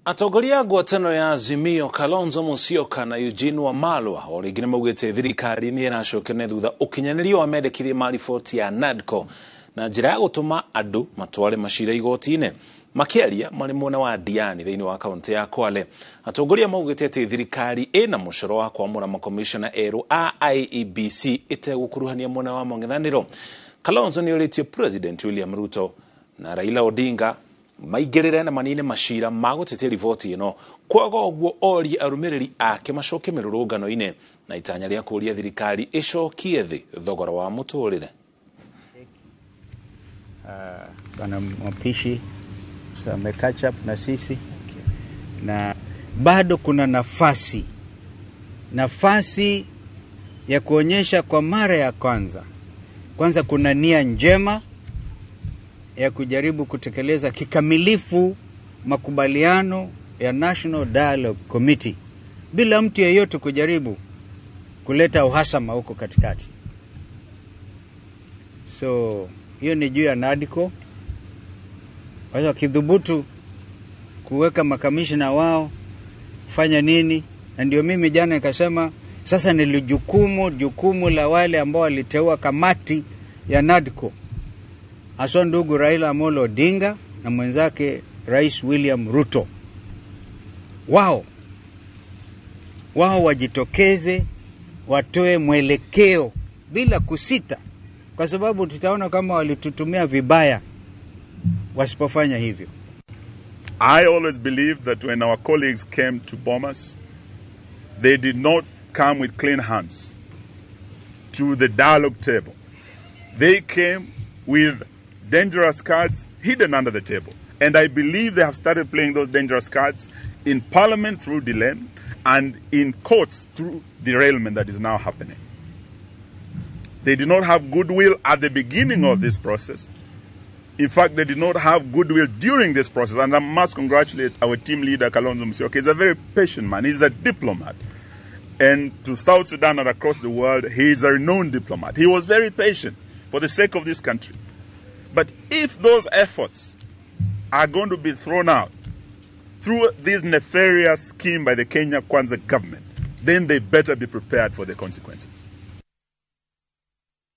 Atongoria a ngwatanĩro ya Azimio Kalonzo Musyoka na Eugene Wamalwa o rĩngĩ nĩmaugĩte thirikari nĩ ĩracokeria thutha ũkinyanĩria wa mendekithia ma riboti ya NADCO na njĩra ya gũtũma andũ matware macira igoti-inĩ. Makĩaria marĩ mwena wa Diani thĩinĩ wa kaunti ya Kwale, atongoria maugĩte atĩ thirikari ĩna mũcoro wa kwamũra makomishona erũ a IEBC ĩtegũkuruhania mwena wa mũng'ethanĩro. Kalonzo nĩorĩtie President William Ruto na Raila Odinga maingĩrĩre na manine macira ma gũtetia riboti ĩno. Kwaga ũguo orie arũmĩrĩri ake macoke mĩrũrũngano-inĩ na itanya rĩa kũria thirikari ĩcokie thĩ thogora wa mũtũrĩre. Bwana Mwapishi ame catch up na sisi na bado kuna nafasi ya kuonyesha kwa mara ya kwanza. Kwanza kuna nia njema ya kujaribu kutekeleza kikamilifu makubaliano ya National Dialogue Committee bila mtu yeyote kujaribu kuleta uhasama huko katikati. So hiyo ni juu ya NADCO. Kwa hiyo wakidhubutu kuweka makamishna wao kufanya nini, na ndio mimi jana nikasema sasa ni jukumu la wale ambao waliteua kamati ya NADCO, haswa ndugu Raila Amolo Odinga na mwenzake Rais William Ruto. Wao wajitokeze watoe mwelekeo bila kusita, kwa sababu tutaona kama walitutumia vibaya wasipofanya hivyo. I always believed that when our colleagues came to Bomas, they did not come with clean hands to the dialogue table. They came with dangerous cards hidden under the table. And I believe they have started playing those dangerous cards in parliament through delay and in courts through derailment that is now happening. They did not have goodwill at the beginning of this process. In fact, they did not have goodwill during this process. And I must congratulate our team leader, Kalonzo Musyoka. He's a very patient man. He's a diplomat. And to South Sudan and across the world, he is a renowned diplomat. He was very patient for the sake of this country. But if those efforts are going to be thrown out through this nefarious scheme by the Kenya Kwanza government, then they better be prepared for the consequences.